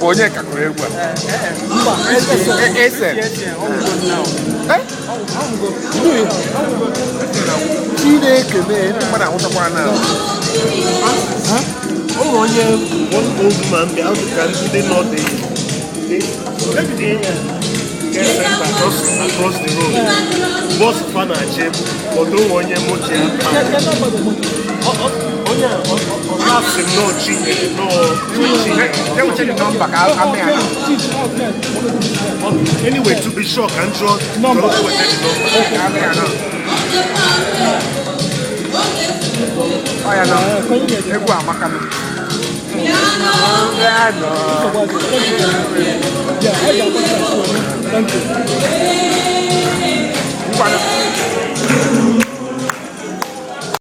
bụ onye ka kụrụ egwu a? Ese. Eh? Chineke mee, ndị mmadụ anwụchakwa na. O nwere onye, one old man bịa, ọ dị ka ndị nọ the care center just across the road. Bus fa na-achị, but o nwere onye moto ya onye a ọ na-asị m nọọ Chinyere, nọọ Chinyere. Ewuche dị nọmba ka amị ha. Anyway, to be sure, ka m jụọ ka o weta the number. Ka amị ha nọ. Ọ ya nọ. Egwu amaka nọ. Ya nọ. Thank you. Ngwanụ.